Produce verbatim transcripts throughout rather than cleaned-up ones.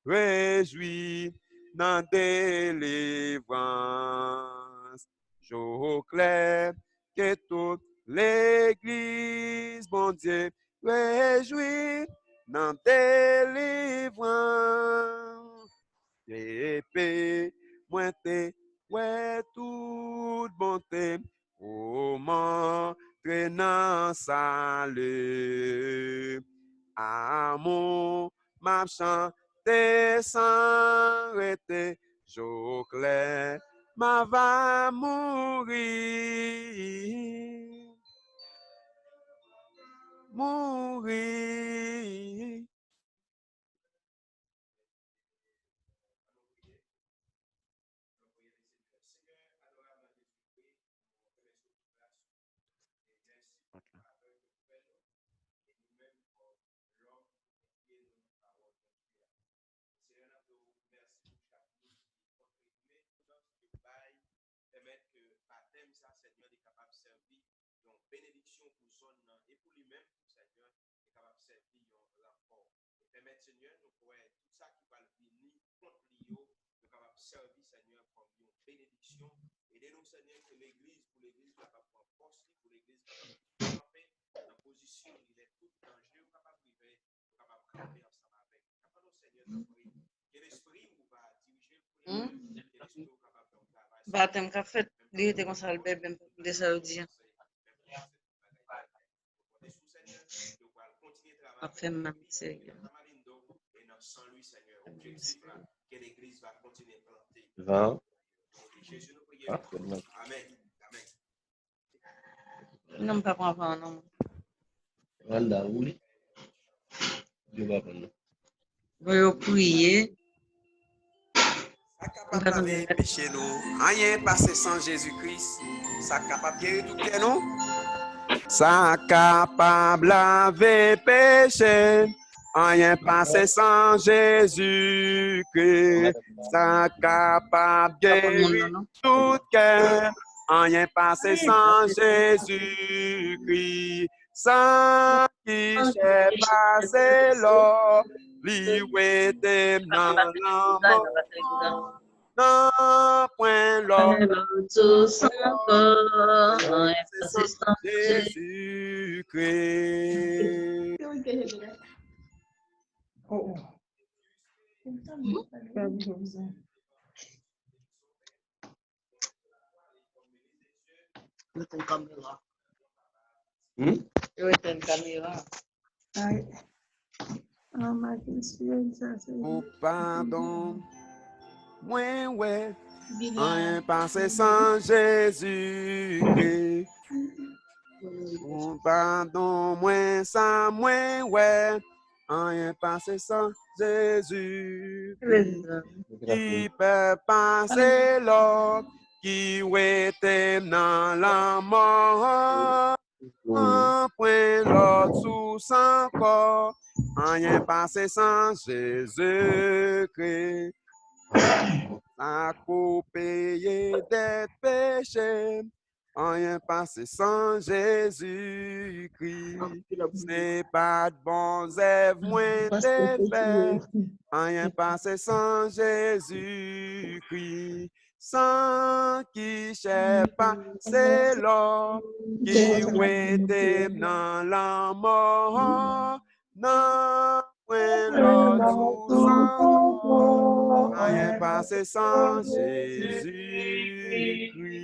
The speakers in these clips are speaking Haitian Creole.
rejwi nan delivrans. Jou klè ke tout legliz Bondye rejwi nan delivrans. Epi mwen te wè tout bonte ou montre nan sali. Amou m ap chante san rete, jou klè m a va mouri. Mouri. Pèmèt ke batèm sa, Senyè, li kapab sèvi yon benediksyon pou zòn nan e pou li menm, Senyè, li kapab sèvi yon ranfò. E pèmèt, Senyè, nou kwè tout sa ki pral vini kont li yo, yo kapab sèvi, Senyè, kòm yon benediksyon. Ede nou, Senyè, ke legliz, pou legliz kapab pran pòs li, pou legliz kapab kanpe nan pozisyon li, lè tout danje yo kapab rive, yo kapab kanpe ansanm avèk li. N ap mande w, Senyè, tanpri, ke lespri ou va dirije l pou li menm, ke lespri ou kapab fè yon travay. Batèm k ap fèt, li rete konsa, l bèbè, m pa tande sa yo di an. Ap fè m mal, serye. Van. Ap fè m mal. Non, m pa pran van, non. Van la, wi. Yo pa pran, non. Bon, yo priye. Sa kapab lave peche nou, anyen pase san Jezi Kris. Sa kapab geri tout kè nou. Sa kapab lave peche, anyen pase san Jezi Kris. Sa kapab geri tout kè, anyen pase san Jezi Kris. San ki chè pase lò, li wete m nan lanmò. Nanpwen lòt sous ankò, se san Jezi Kri. Yo etenn kamera. Hmm? Yo etenn kamera. Ay. An, Matin Spirit, sa se pou padon mwen wè, anyen pase san Jezi Kri. Pou padon mwen, sa mwen wè, anyen pase san Jezi Kri. Ki pè pase lò, ki wete m nan lanmò. Anpwen lòt sous ankò, anyen pase san Jezi Kri. Sa k pou peye dèt peche, anyen pase san Jezi Kri. Se pa t bon zèv mwen te fè, anyen pase san Jezi Kri. San ki chè pase lò, ki wete m nan lanmò. Nanpwen lòt sous ankò, anyen pase san Jezi Kri.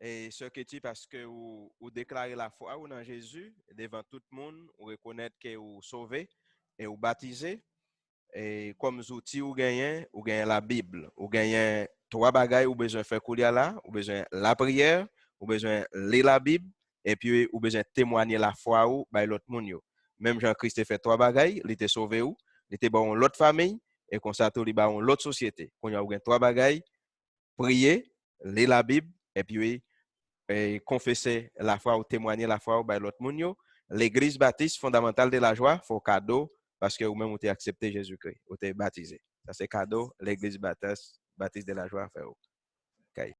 E sè Keti, paske ou, ou deklare lafwa ou nan Jezi devan tout moun, ou rekonèt ke ou sove e ou batize. E kòm zouti ou genyen, ou genyen Labib, ou genyen twa bagay ou bezwen fè koulye a la, ou bezwen lapriyè, ou bezwen li Labib, epi ou bezwen temwanye lafwa ou bay lòt moun yo. Menm jan Kris te fè twa bagay, li te sove ou, li te ba w yon lòt fanmi, e konsa tou li ba w yon lòt sosyete. Kounye a ou gen twa bagay, priye, li Labib, epi, e, konfese lafwa ou, temwanye lafwa ou bay lòt moun yo. Legliz Batis Fondamental de la Joie fè w kado, paske ou menm ou te aksepte Jezikri, ou te batize. Sa se kado Legliz Batis, Batis de la Joie fè w. Kay.